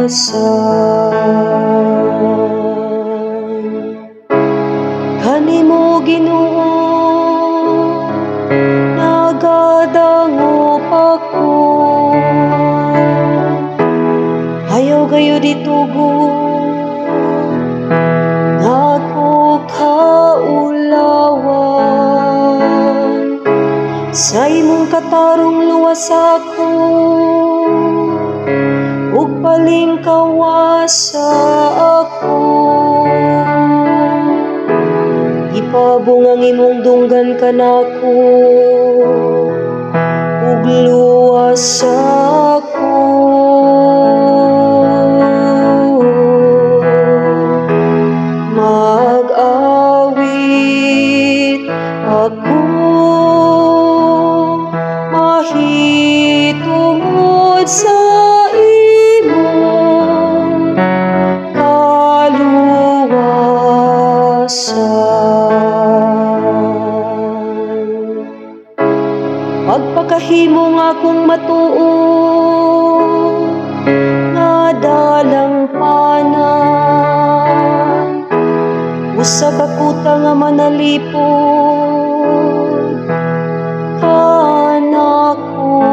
Kaluwasan. Kanimo, Ginoo, nagadangop ako. Ayaw gayud itugot nga ako kaulawan. Sa imong katarong luwasa ako ug palingkawasa ako. Ipabong ang imong dunggan kanako ug luwasa ako. Mag-awit ako mahitungod sa imong kaluwasan. Pagpakahimo nga akong matuo nga dalangpanan, usa ka kuta nga manalipod kanako.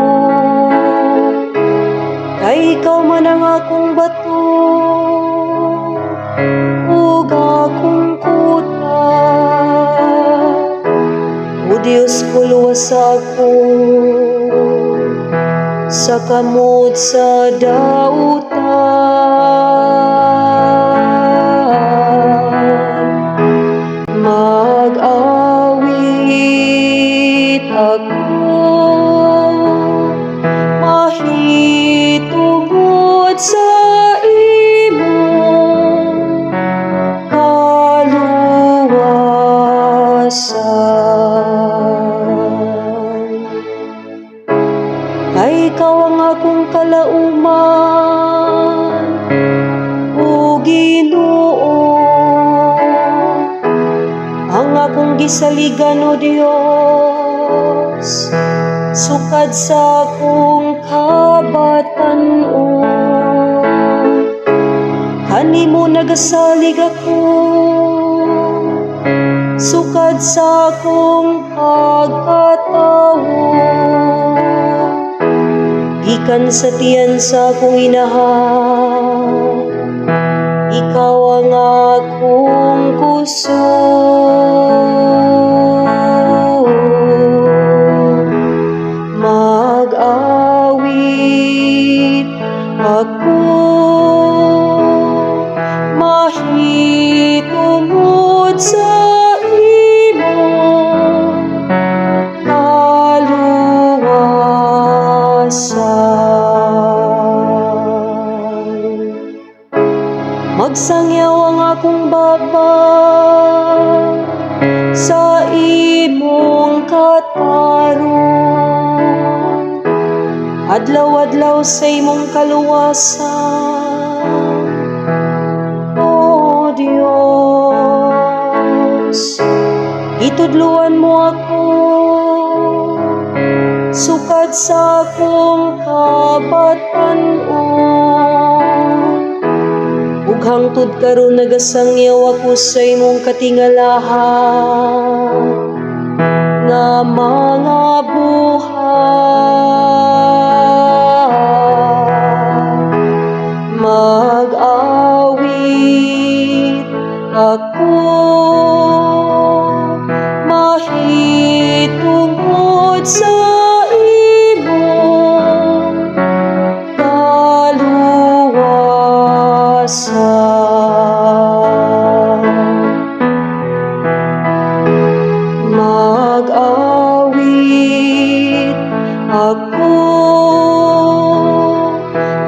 Kay ikaw man ang akong bato ug akong kuta. O Diyos ko, luwasa ako sa kamot sa dautan. Mag-awit ako mahitungod sa imong kaluwasan. Kay ikaw ang akong kalauman, o Ginoo, ang akong gisaligan, O Dios, sukad sa akong kabatan-on. Kanimo nagasalig ako sukad sa akong pagkatawo. Gikan sa tiyan sa akong inahan, ikaw ang akong kusog. Mag-awit ako mahitungod sa imong kaluwasan. Magsangyaw ang akong baba sa imong katarong, adlaw-adlaw sa imong kaluwasan, O Dios. Gitudluan mo ako sukad sa akong kabatan-on ug hangtod karon nagasangyaw ako sa imong katingalahan nga mga buhat. Mag-awit ako mahitungod sa imong kaluwasan. Mag-awit ako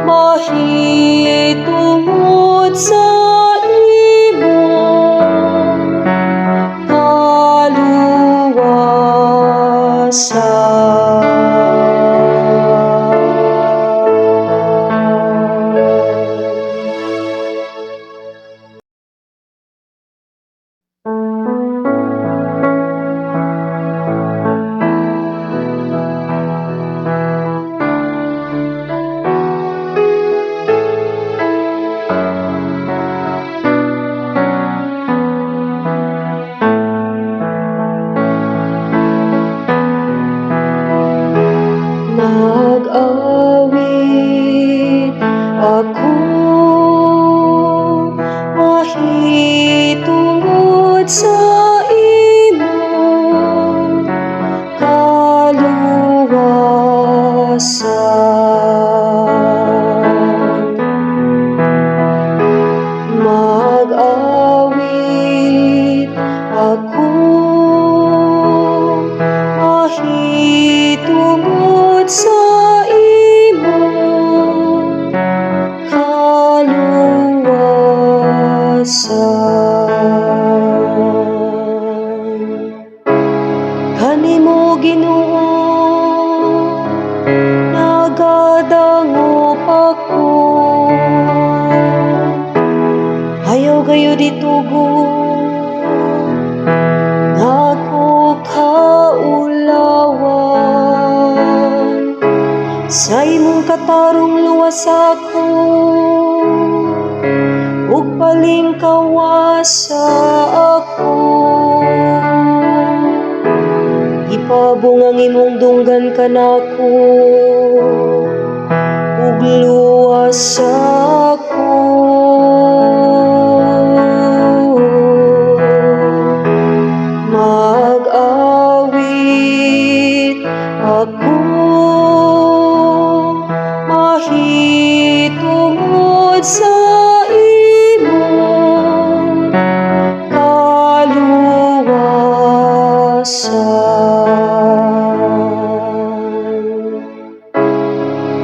mahitungod sa imong Kaluwasan. Kanimo, Ginoo, nagadangop ako. Ayaw gayud itugot nga ako kaulawan. Sa imong katarong luwasa ako ug palingkawasa ako. Ipabong ang imong dunggan kanako ug luwasa ako. Mag-awit ako mahitungod sa imong kaluwasan.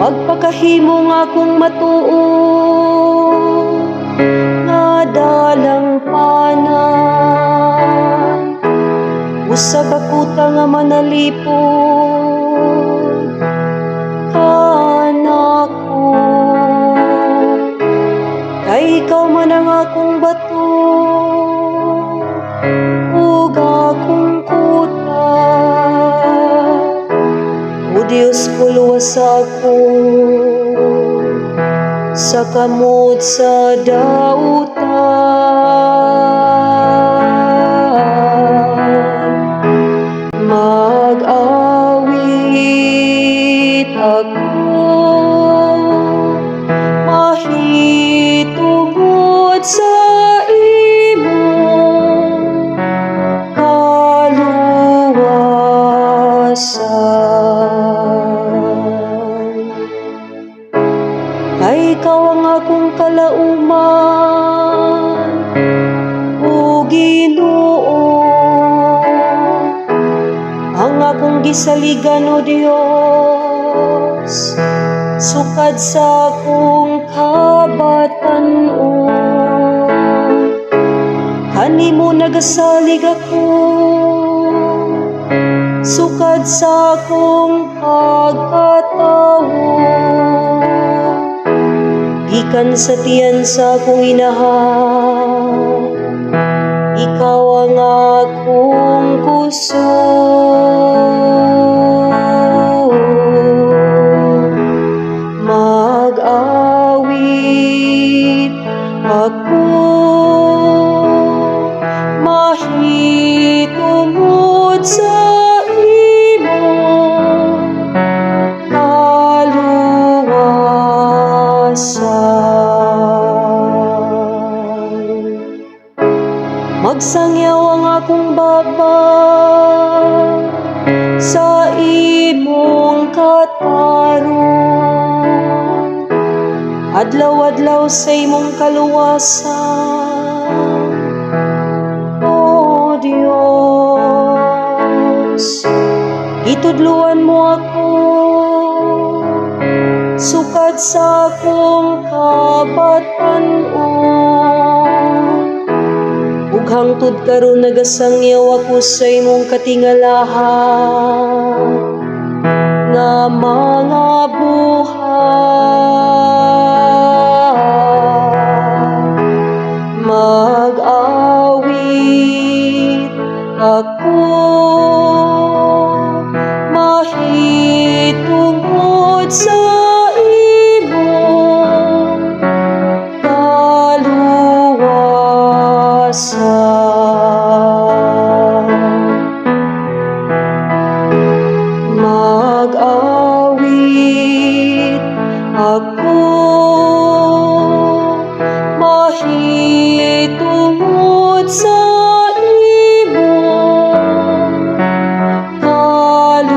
Pagpakahimo nga akong matuo nga dalang panay, usa ka kuta nga manalipod kanako. Kay ikaw man ang akong bato ug akong kuta. O Dios ko, luwasa ako sa kamot sa dautan. Mag-awit ako mahitungod sa imong kaluwasan. Kay ikaw ang akong kalauman, o Ginoo, ang akong gisaligan, O Dios, sukad sa akong kabatan-on. Kanimo nagasalig ako sukad sa akong pagkatawo. Gikan sa tiyan sa akong inahan, ikaw ang akong kusog. Mag-awit ako mahitungod sa imong kaluwasan. Magsangyaw ang akong baba sa imong katarong, adlaw-adlaw sa imong kaluwasan, O Dios. Gitudluan mo ako sukad sa akong kabatan-on ug hangtod karon nagasangyaw ako sa imong katingalahan nga mga buhat. Mag-awit ako mahitungod sa imong kaluwasan. Mag-awit ako mahitungod sa imong kaluwasan.